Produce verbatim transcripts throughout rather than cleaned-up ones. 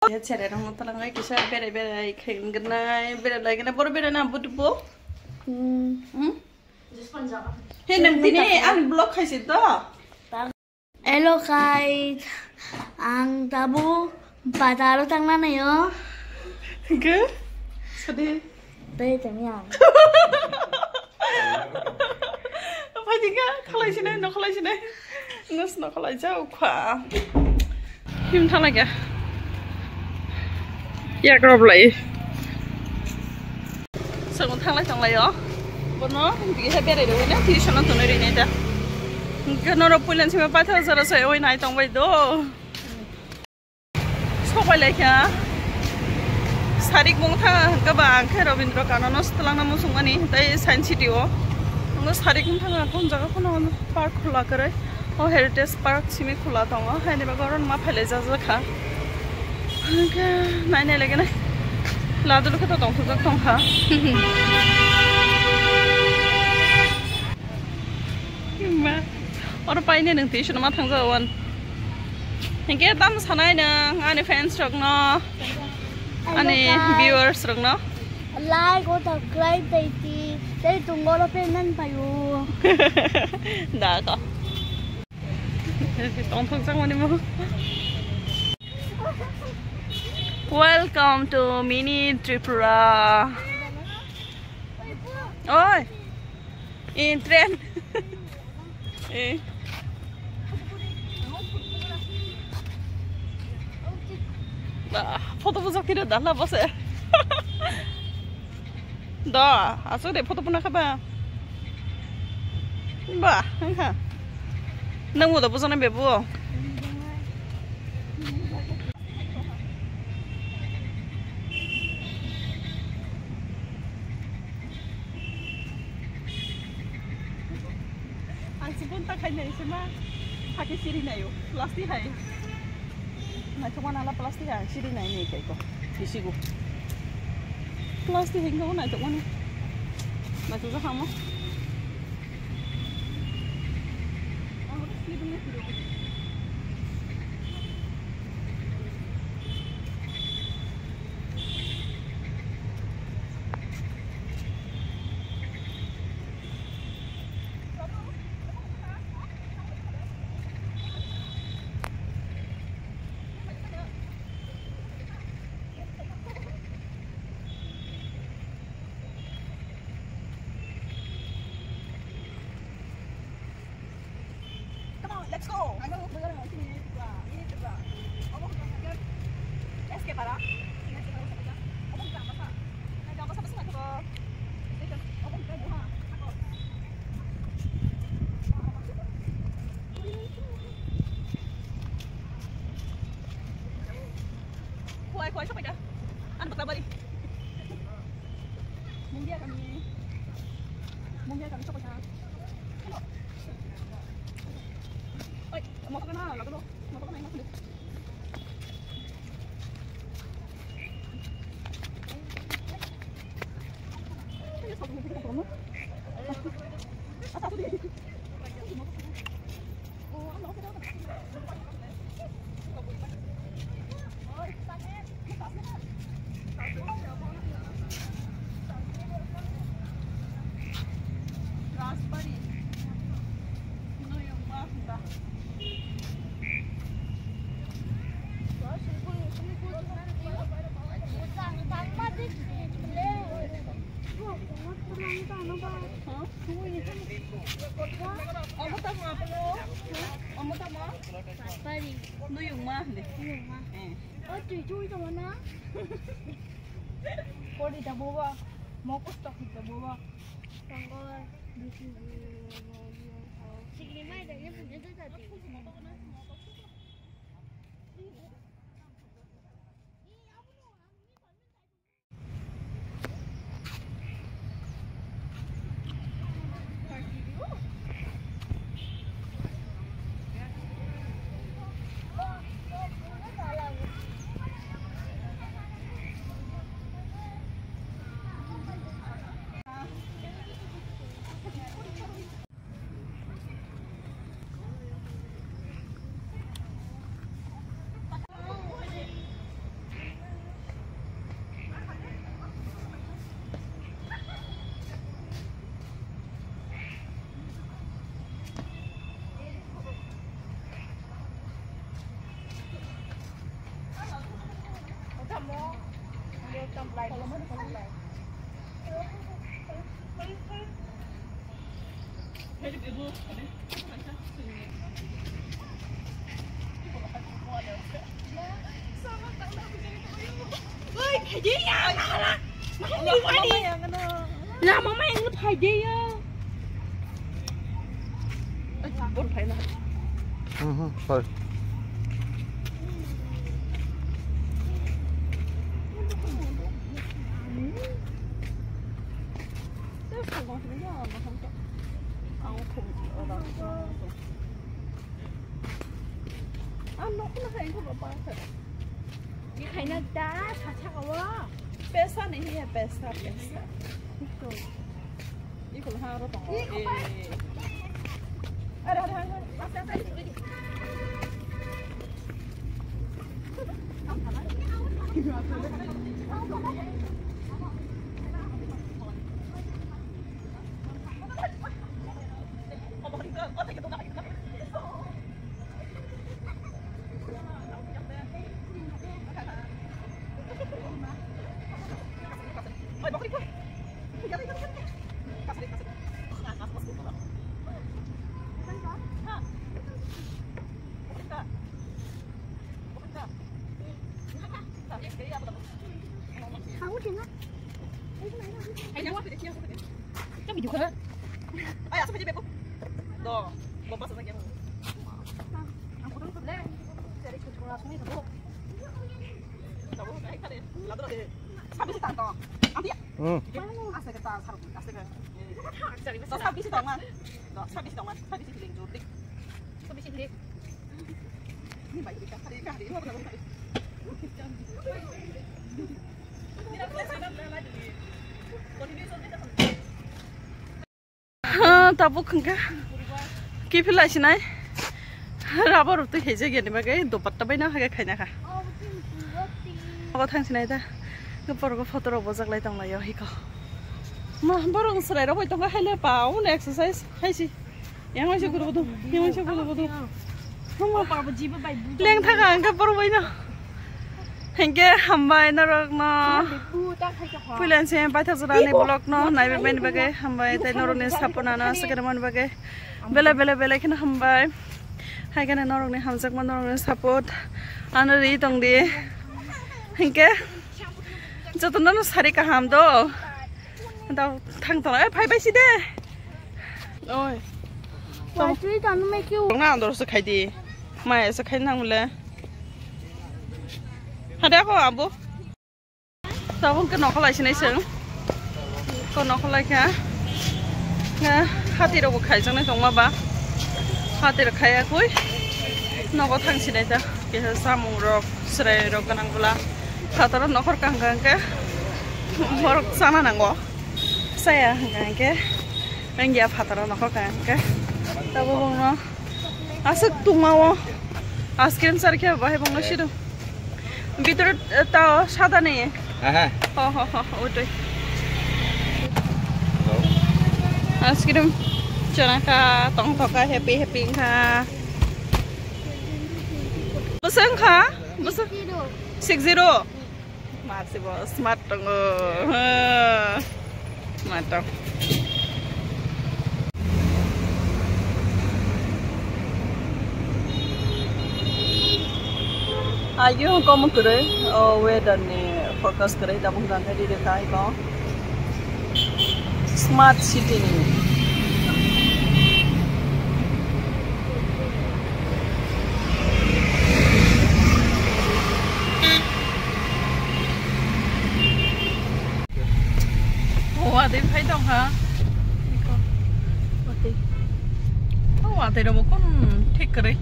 He chere rong talang ai kisa bere bere ai khen gnai bere lai gnai boro bere na but bo. Hmm. Hmm? He nang tini ang blog khaisi to. Hello guys, ang tabu bazaro tangna nayo. Ke? Sadi. Tei temi ang. Phai di ka, khalai sinai, no khalai sinai. Nos no khalai ja ukha. Him thala ga. Yak rob lai. Sabo thanglai tonglaio. Bono bihe berai rwi na tuition o tonwi rwi nai da. Hwnkhe norok puilan sima paithak jora sai oi nai tongbai do. Sobai lai kha. Sarik bung tha hwnkhe ba ang khe Rabindra Kanano swlangna muchungmani tei Science City o. Ang sarik bung tha kon jaga kono park khula kwrwi. O Heritage Park simi khula tongo, haini bagwi oro ma phailai jak jak kha. Hwnkhe nai nai lagi nai. Ladu lukhe to tongthokjak tongkha. Himma. Oro paine nwng twi swnama thangjago wan. Hinkhe tamo sanai nwng ani fans rokno, ani viewers rokno. Like o subscribe tei ti tei tungoro payment payo. Da ko. Tongthok jak mani mo. Welcome to mini Tripura. Oi. In train. Eh. Ba, photo bujak tiro dala bose. Da, asuk de photo buna khaba. Ba, ha. Nang udah bujana bebu. Ang si bunta khai nai se ma. Hake siri nai o. Plastic hai. Naithok ma nala plastic hai. Siri nai ni kai ko. Isigo. Plastic hai ko naithok ma ni. Naithok ja hamo. Come on, let's go. Kuai, kuai, sampai dah. Anu bakal balik. Mundia kami. Mundia kami, sampai dah. Oi, motor kena, lagu tu. Motor kena, motor kena. Pari. Nuyung ma de. Nuyung ma. Eh. Oh, tui tui to na. Kori ta boba. Mokos to khita boba. Tongor. Sikri mai da ye puje ta ta. Lama mai ang phai de ya. Bor phai na. Mhm, phai. Ang nokno hai ko ba. Ni khaina da sa sa ko. Pesa nahi hai, pesa, pesa. Iko ha ro tong. Iko pa. Are, are, are, are. Aste, aste, aste. Hmm. Ha, tabuk hwnkha kiphilai sinai. Rubber rok twi khaijak yani bagwi dupatta bai no hai khe khaina kha. Abo thang sinai da. Borok photo rok bojak lai tong lai o hiko. Ma, borok chwrai rok bai tong kha, hai le pa, un exercise khai si. Yang waisa gudu gudu, yang waisa gudu gudu. Hama. Leng thaka hwnkhe borok bai no. Hwnkhe hambai norok no. Puilan se paithak jora ni vlog no naiwi mani bagwi hambai, tei norok ni support no aswk mani bagwi. Bele bele bele kheno hambai. Hai kheno norok ni hamjakma, norok ni support ano ri tong di. Hwnkhe joto no sari kaham do. Dao thang tong, eh, phai bai si de. Oi. Wai twi tanu me kyu. Tong na andor se khai di. Mai se khai nang le. Hade ko abu. Tabuk ke nokol ai sinai seng. Ko nokol ai kha. Kha hati rok khai jang nai tong ma ba. Hati rok khai akui. Nogo thang sinai ta. Kisa samung rok, chwrai rok gwnang bwla. Phataro nokhor kaham kaham khe borok chana nango. Chaya hwnkha hwnkhe wngya phataro nokhor kaham khe. Tabuk bongno aswk tungma o ice cream char khe bahai bongno sido. Bidor, eh, tao sada ni. Aha. Ho, ho, ho, ho, utui. Hello. Ice cream chana kha, tong thok kha, happy, happy wngkha. Bwswk wngkha? Bwswk? Six zero. Six zero. Masibo smart tongo. Ha. Smart tong. Ayo, komo kwrwi, o weather ni forecast kwrwi, tabuk hwnka khe riri kha iko. Smart city ni. Watwi phai tong kha. Iko. Watwi. O watwi rok bo kun thik kwrwi.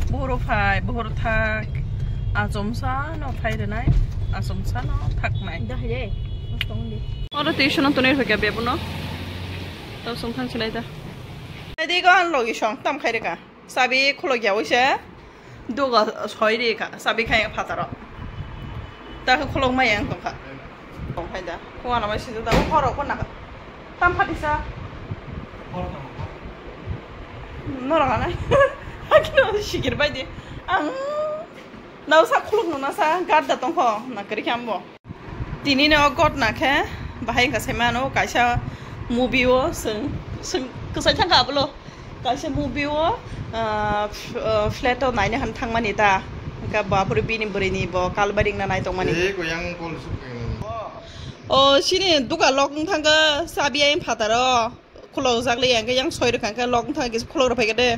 Bohoro phai, bohoro thak. Achomsa no phai rwnai. Achomsa no thaknai. Dahai de. Oro tuition o tonwi rwkha bebo no. Tau song thang silai da. Ai de go an logi song tam khai rwkha. Chabi khulok ya wise. Duga soi ri kha, chabi khai phataro. Ta khe khulok mai yang tong kha. Tong khai da. Ko ana mai sijak da, o horo ko na. Tam phati sa. Norok anai. Hakino sikir bai di. Ang. Nao sa khuluk nuna sa gada tongkho na kari khe ambo. Tini no got na khe bahai ka se mano kaisa movie o seng seng kesai thangka ablo kaisa movie o ah, f- ah, flat o naina han thangmani ta ka bapur bini bwrwi ni bo kalbaring na nai tongmani. Eh, ko yang kol suk khe nani. O sini duka lok wng thangka sabi ayang phataro. Khulok jak le yang yang soi rwkha khe lok thang kisa khulok rw phaikha de.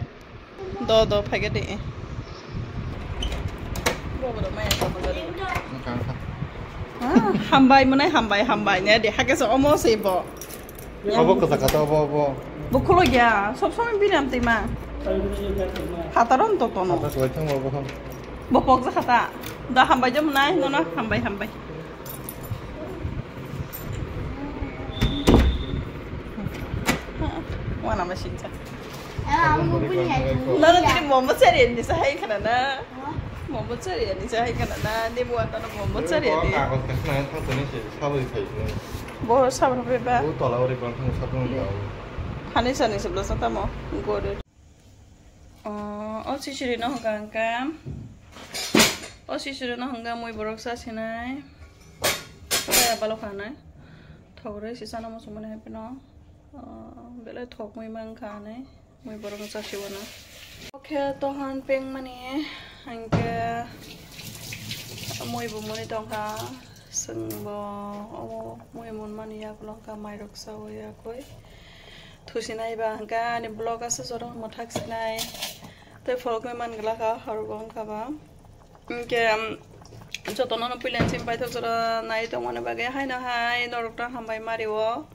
Do do phaikha de. Bo bo maya ka bo. Wngkha, wngkha. Ah, hambai mwnai hambai hambai ne de hake so omo se bo. Obo kwchak kha to, obo, obo. Bo khulok ya sob somoi binam twi ma. Hataron to tono. Hata kwlai thang obo. Bo pok jak kha ta. Da hambai jom nai nono hambai hambai. Wana ma singsa. Nana tini momo chari ni sa hai khana na. Momo chari ni sa hai khana na. Ni mo atana momo chari ni. Kagos kasna thang tuni se sabri khai ni. Bo sabri pe ba. Bo tola ori kon thang sabri ni. Hani sani sebla sa tamo. Gore. O, o sisiri no hwnka hwnka. O sisiri no hwnka mui borok sa sinai. Kaya balo khanai. Thogre si sana mo sumani hai pino. O, belai thok mui mang khanai. Mui borok sa siwano. Okhe tohan peng mani hangke mui bo muni tongkha. Sengbo omo mui mun mani yakulo hwnka mairok sawi yakui. Thusinai ba hwnka ani vlog aswk jora mwthak sinai. Tei phoroknwi man glak kha horbo wngkha ba. Hwnkhe, um, jotono no puila chini paithak jora nai tongmani bagwi haino hai norokno hambai mario.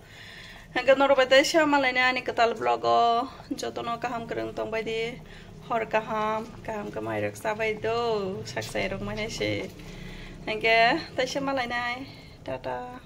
Hwnkhe norok bai teisa malainai ani kwtal vlog o jotono kaham kwrwng tongbai di. Hor kaham, kaham kwmai rok chabai do. Sak sai rok mani se. Hwnkhe teisa malainai. Tata.